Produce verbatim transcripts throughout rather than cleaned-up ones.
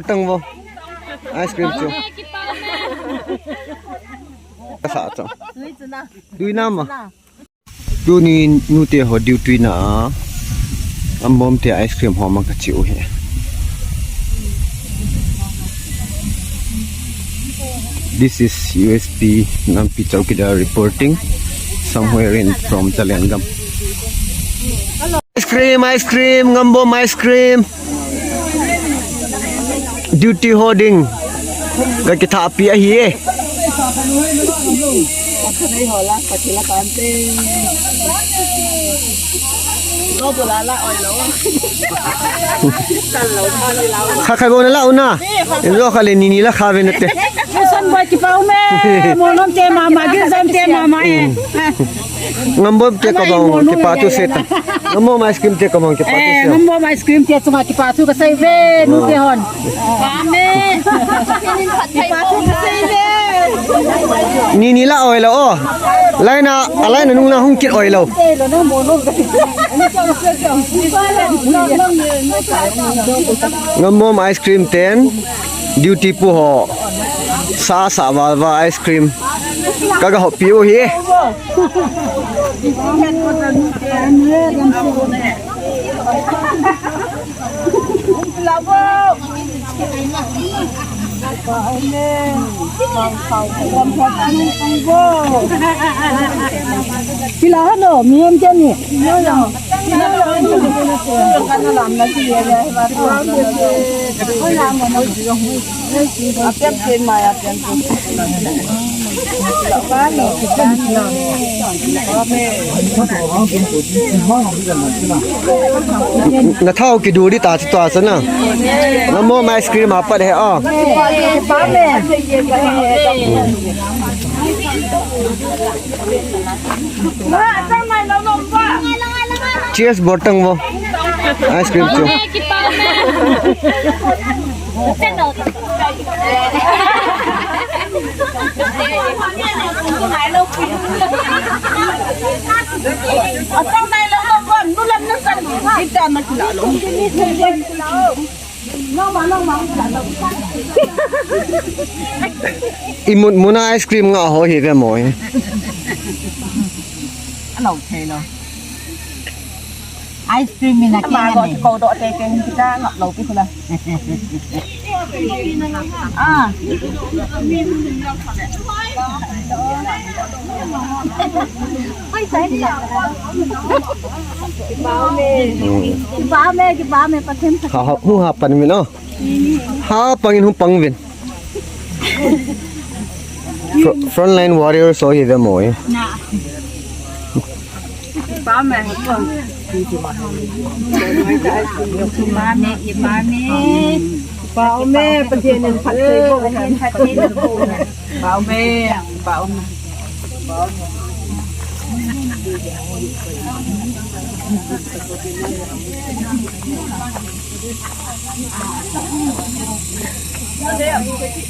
Tang vo. Ice cream chu. Kasa chu. Tui na ma. Tuni nute ho duty na a, Ngambom te ice cream ho mang ka chi u hi. This is U S P Nampi Chowkidar reporting somewhere in from Zalengam. Ice cream, ice cream, Ngambom ice cream. Duty ho ding. Ka kitha pi ahi e. Kha khai bo na la una. Injo kha le ni ni la kha ve na te. Son boy kipa ume. Monom te mama, gil zam te mama e. Ngambom te ka bang kipa tu se ta. Ngambom ice cream te ka bang kipa tu se. Ngambom ice cream te chunga kipa tu ka sei ve, nu te hon. Amen. Kipa tu ka sei ve. Ni ni la oi lo o. Laina, alaina nung na hung kit oi lo. Ngambom ice cream ten, duty pu ho. Sa sa val val ice cream. Ka ga hop piu hi. Kila hano, mi em ke ni. Na thao kidu di ta chu ta chu na. Ngambom ice cream a pat he a. Cheers, botang mo. Ice cream chu. Imut muna ice cream nga ho hi ve mo e. Alo thei lo. Ice cream mina ke ma lo ni. Ko do te ke kita ngap lo pi kula. Ah. Oi, sai ni. Kipa me, kipa me, Pathen. Ha ha, hu ha pan mi no. Ha pangin hu pang vin. Frontline warrior so hi ve mo e. Na. Kipa me. Kipa me, kipa me. Kipa me, Pathen in phatthei boh hen. Kipa me, kipa me.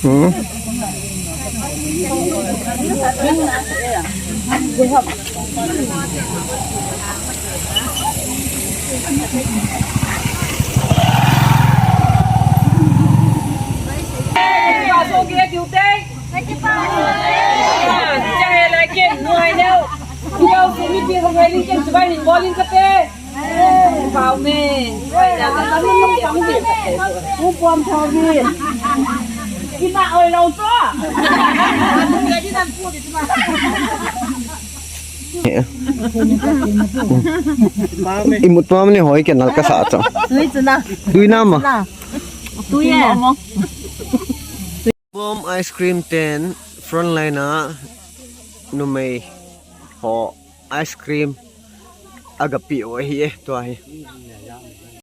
Hmm. Pau me. Hu pom tho vi. Kina oi lo to. Imut pam ni hoi ke nal ka sa cho. Tui chu na. Tui na ma. Tui e. Bomb ice cream ten frontline a numei ho ice cream aga pi o hi e tua hi.